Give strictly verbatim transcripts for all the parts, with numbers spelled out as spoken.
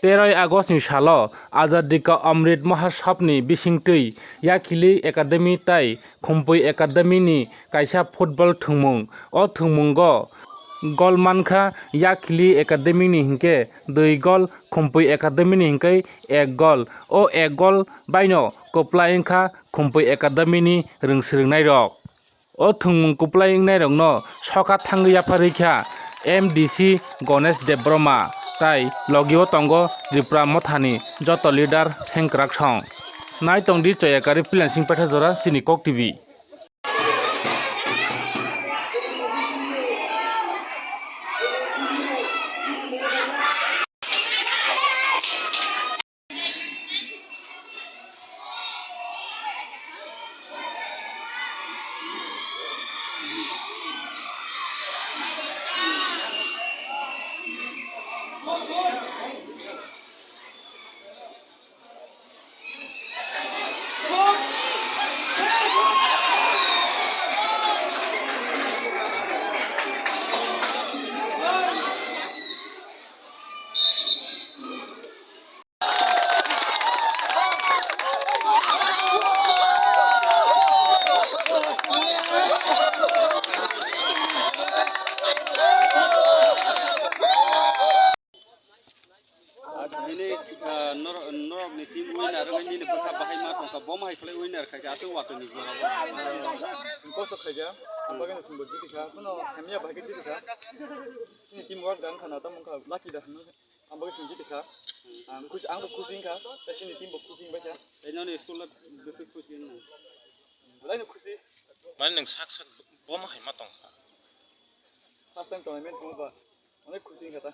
Teroi August ni salo Azadi Ka Amrit Mahotsav ni bisingtwi Yakhli Academy tai Khumpui Academy ni kaisa football thwngmung. O thwngmungo gol mankha Yakhli Academy ni hinkhe dui gol, Khumpui Academy ni hinkhe ek gol. O ek gol baino kwplai wngkha Khumpui Academy ni rwngswrwngnairok. O thwngmung kwplai wngnairokno soka thangwi yapharwi kha M D C Ganesh Debbarma tai logio tongo Tipra Mothani joto leader sengkraksong. Naitongdi Choyakari Pilansing Petha Jora chini Kok T V. Nini, ah, nor-, norok ni team winner wngwi nini bwkha bahai ma tongkha, bo ma hai khlai winner khaikha, aswk watwi ni jora bo. Chwng kosto khaikha, ang bagwi no chwngbo jiti kha, phano hamya bahai khe jiti kha. Chini team work da wngkha na, tamo wngkha lucky da hinwi, ang bagwi chwng jiti kha. Ang khusi, ang bo khusi wngkha, tei chini team bo khusi wngbai kha. Tei noni school o bwswk khusi wngna? Belai no khusi. Mane nwng sak sak bo ma hai ma tongkha? First time tournament thangba. Onek khusi wngkha ta.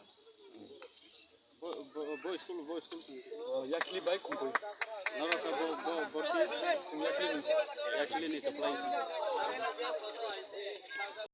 Bo, bo, bo school, bo school. Oh, Yakhli bai Khumpui. Norok bo, bo, bo team? Chwng Yakhli ni. Yakhli ni to play.